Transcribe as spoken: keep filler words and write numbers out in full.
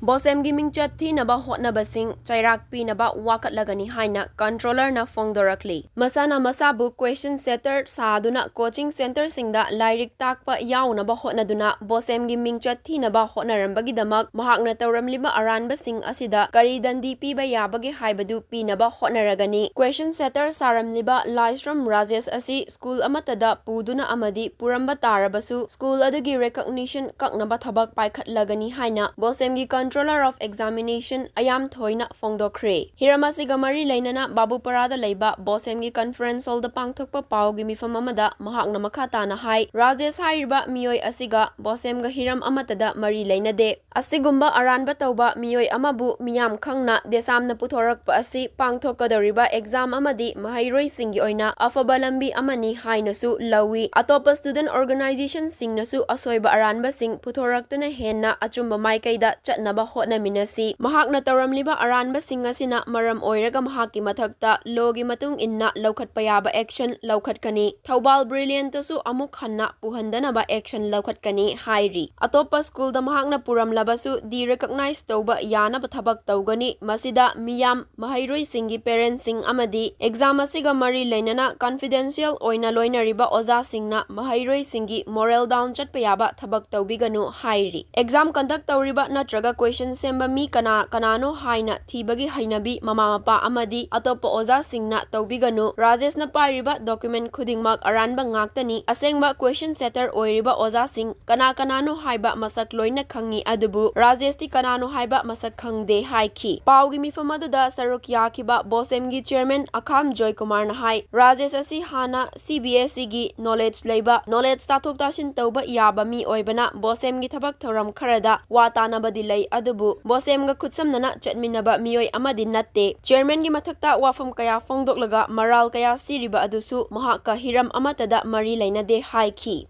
ꯕꯣꯁꯦꯝꯒꯤ ꯃꯤꯡꯆꯠ ꯊꯤꯅꯕ ꯍꯣꯠꯅꯕꯁꯤꯡ ꯆꯩꯔꯥꯛ ꯄꯤꯅꯕ ꯋꯥꯀꯠꯂꯒꯅꯤ ꯍꯥꯏꯅ controllerꯅ ꯐꯣꯡꯗꯣꯔꯛꯂꯤ꯫ ꯃꯁꯥꯅ ꯃꯁꯥꯕꯨ question setter ꯁꯥꯗꯨꯅ coaching centreꯁꯤꯡꯗ ꯂꯥꯏꯔꯤꯛ ꯇꯥꯛꯄ ꯌꯥꯎꯅꯕ ꯍꯣꯠꯅꯗꯨꯅ ꯕꯣꯁꯦꯝꯒꯤ ꯃꯤꯡꯆꯠ ꯊꯤꯅꯕ ꯍꯣꯠꯅꯔꯝꯕꯒꯤꯗꯃꯛ ꯃꯍꯥꯛꯅ ꯇꯧꯔꯝꯂꯤꯕ ꯑꯔꯥꯟꯕꯁꯤꯡ ꯑꯁꯤꯗ ꯀꯔꯤ ꯗꯟꯗꯤ ꯄꯤꯕ ꯌꯥꯕꯒꯦ ꯍꯥꯏꯕꯗꯨ ꯄꯤꯅꯕ ꯍꯣꯠꯅꯔꯒꯅꯤ꯫ Question setter ꯁꯥꯔꯝꯂꯤꯕ ꯂꯥꯏꯁ꯭ꯔꯝ ꯔꯥꯖꯦꯁ ꯑꯁꯤ ꯁ꯭ꯀꯨꯜ ꯑꯃꯠꯇꯗ ꯄꯨꯗꯨꯅ ꯑꯃꯗꯤ ꯄꯨꯔꯝꯕ ꯇꯥꯔꯕꯁꯨ ꯁ꯭ꯀꯨꯜ ꯑꯗꯨꯒꯤ recognition ꯀꯛꯅꯕ ꯊꯕꯛ ꯄꯥꯏꯈꯠꯂꯒꯅꯤ ꯍꯥꯏꯅ ꯕꯣꯁꯦꯝꯒꯤ Controller of Examination ꯑꯌꯥꯝꯊꯣꯏꯅ ꯐꯣꯡꯗꯣꯛꯈ꯭ꯔꯦ꯫ ꯍꯤꯔꯝ ꯑꯁꯤꯒ ꯃꯔꯤ ꯂꯩꯅꯅ ꯕꯥꯕꯨꯄꯥꯔꯥꯗ ꯂꯩꯕ ꯕꯣꯁꯦꯝꯒꯤ conference hallꯗ ꯄꯥꯡꯊꯣꯛꯄ ꯄꯥꯎꯒꯤ ꯃꯤꯐꯝ ꯑꯃꯗ ꯃꯍꯥꯛꯅ ꯃꯈꯥ ꯇꯥꯅ ꯍꯥꯏ, ꯔꯥꯖꯦꯁ ꯍꯥꯏꯔꯤꯕ ꯃꯤꯑꯣꯏ ꯑꯁꯤꯒ ꯕꯣꯁꯦꯝꯒ ꯍꯤꯔꯝ ꯑꯃꯠꯇꯗ ꯃꯔꯤ ꯂꯩꯅꯗꯦ꯫ ꯑꯁꯤꯒꯨꯝꯕ ꯑꯔꯥꯟꯕ ꯇꯧꯕ ꯃꯤꯑꯣꯏ ꯑꯃꯕꯨ ꯃꯤꯌꯥꯝ ꯈꯪꯅ ꯗꯦꯁꯥꯝꯅ ꯄꯨꯊꯣꯔꯛꯄ ꯑꯁꯤ ꯄꯥꯡꯊꯣꯛꯀꯗꯧꯔꯤꯕ exam ꯑꯃꯗꯤ ꯃꯍꯩꯔꯣꯏꯁꯤꯡꯒꯤ ꯑꯣꯏꯅ ꯑꯐꯕ ꯂꯝꯕꯤ ꯑꯃꯅꯤ ꯍꯥꯏꯅꯁꯨ ꯂꯧꯏ꯫ ꯑꯇꯣꯞꯄ student organizationꯁꯤꯡꯅꯁꯨ ꯑꯁꯣꯏꯕ ꯑꯔꯥꯟꯕꯁꯤꯡ ꯄꯨꯊꯣꯔꯛꯇꯨꯅ ꯍꯦꯟꯅ ꯑꯆꯨꯝꯕ ꯃꯥꯏꯀꯩꯗ ꯆꯠꯅꯕ ꯍꯣꯠꯅꯃꯤꯟꯅꯁꯤ꯫ ꯃꯍꯥꯛꯅ ꯇꯧꯔꯝꯂꯤꯕ ꯑꯔꯥꯟꯕꯁꯤꯡ ꯑꯁꯤꯅ ꯃꯔꯝ ꯑꯣꯏꯔꯒ ꯃꯍꯥꯛꯀꯤ ꯃꯊꯛꯇ lawꯒꯤ ꯃꯇꯨꯡ ꯏꯟꯅ ꯂꯧꯈꯠꯄ ꯌꯥꯕ action ꯂꯧꯈꯠꯀꯅꯤ꯫ ꯊꯧꯕꯥꯜ Brilliantꯇꯁꯨ ꯑꯃꯨꯛ ꯍꯟꯅ ꯄꯨꯍꯟꯗꯅꯕ action ꯂꯧꯈꯠꯀꯅꯤ ꯍꯥꯏꯔꯤ꯫ ꯑꯇꯣꯞꯄ ꯁ꯭ꯀꯨꯜꯗ ꯃꯍꯥꯛꯅ ꯄꯨꯔꯝꯂꯕꯁꯨ de-recognize ꯇꯧꯕ ꯌꯥꯅꯕ ꯊꯕꯛ ꯇꯧꯒꯅꯤ꯫ ꯃꯁꯤꯗ ꯃꯤꯌꯥꯝ, ꯃꯍꯩꯔꯣꯏꯁꯤꯡꯒꯤ parentsꯁꯤꯡ ꯑꯃꯗꯤ exam ꯑꯁꯤꯒ ꯃꯔꯤ ꯂꯩꯅꯅ confidential ꯑꯣꯏꯅ ꯂꯣꯏꯅꯔꯤꯕ ꯑꯣꯖꯥꯁꯤꯡꯅ ꯃꯍꯩꯔꯣꯏꯁꯤꯡꯒꯤ moral down ꯆꯠꯄ ꯌꯥꯕ ꯊꯕꯛ ꯇꯧꯕꯤꯒꯅꯨ ꯍꯥꯏꯔꯤ꯫ Exam conduct ꯇꯧꯔꯤꯕ ꯅꯠꯇ꯭ꯔꯒ question ꯁꯦꯝꯕ ꯃꯤ ꯀꯅꯥ ꯀꯅꯥꯅꯣ ꯍꯥꯏꯅ ꯊꯤꯕꯒꯤ ꯍꯩꯅꯕꯤ ꯃꯃꯥ ꯃꯄꯥ ꯑꯃꯗꯤ ꯑꯇꯣꯞꯄ ꯑꯣꯖꯥꯁꯤꯡꯅ ꯇꯧꯕꯤꯒꯅꯨ꯫ ꯔꯥꯖꯦꯁꯅ ꯄꯥꯏꯔꯤꯕ document ꯈꯨꯗꯤꯡꯃꯛ ꯑꯔꯥꯟꯕ ꯉꯥꯛꯇꯅꯤ꯫ ꯑꯁꯦꯡꯕ question setter ꯑꯣꯏꯔꯤꯕ ꯑꯣꯖꯥꯁꯤꯡ ꯀꯅꯥ ꯀꯅꯥꯅꯣ ꯍꯥꯏꯕ ꯃꯁꯛ ꯂꯣꯏꯅ ꯈꯪꯉꯤ, ꯑꯗꯨꯕꯨ ꯔꯥꯖꯦꯁꯇꯤ ꯀꯅꯥꯅꯣ ꯍꯥꯏꯕ ꯃꯁꯛ ꯈꯪꯗꯦ ꯍꯥꯏꯈꯤ꯫ ꯄꯥꯎꯒꯤ ꯃꯤꯐꯝ ꯑꯗꯨꯗ ꯁꯔꯨꯛ ꯌꯥꯈꯤꯕ ꯕꯣꯁꯦꯝꯒꯤ chairman ꯑꯈꯥꯝ ꯖꯣꯏꯀꯨꯃꯥꯔꯅ ꯍꯥꯏ, ꯔꯥꯖꯦꯁ ꯑꯁꯤ ꯍꯥꯟꯅ CBSEꯒꯤ knowledge ꯂꯩꯕ, knowledge ꯇꯥꯊꯣꯛ ꯇꯥꯁꯤꯟ ꯇꯧꯕ ꯌꯥꯕ ꯃꯤ ꯑꯣꯏꯕꯅ ꯕꯣꯁꯦꯝꯒꯤ ꯊꯕꯛ ꯊꯧꯔꯝ ꯈꯔꯗ ꯋꯥ ꯇꯥꯅꯕꯗꯤ ꯂꯩ, ꯑꯗꯨꯕꯨ ꯕꯣꯁꯦꯝꯒ ꯈꯨꯠꯁꯝꯅꯅ ꯆꯠꯃꯤꯟꯅꯕ ꯃꯤꯑꯣꯏ ꯑꯃꯗꯤ ꯅꯠꯇꯦ꯫ Chairmanꯒꯤ ꯃꯊꯛꯇ ꯋꯥꯐꯝ ꯀꯌꯥ ꯐꯣꯡꯗꯣꯛꯂꯒ ꯃꯔꯥꯜ ꯀꯌꯥ ꯁꯤꯔꯤꯕ ꯑꯗꯨꯁꯨ ꯃꯍꯥꯛꯀ ꯍꯤꯔꯝ ꯑꯃꯠꯇꯗ ꯃꯔꯤ ꯂꯩꯅꯗꯦ ꯍꯥꯏꯈꯤ꯫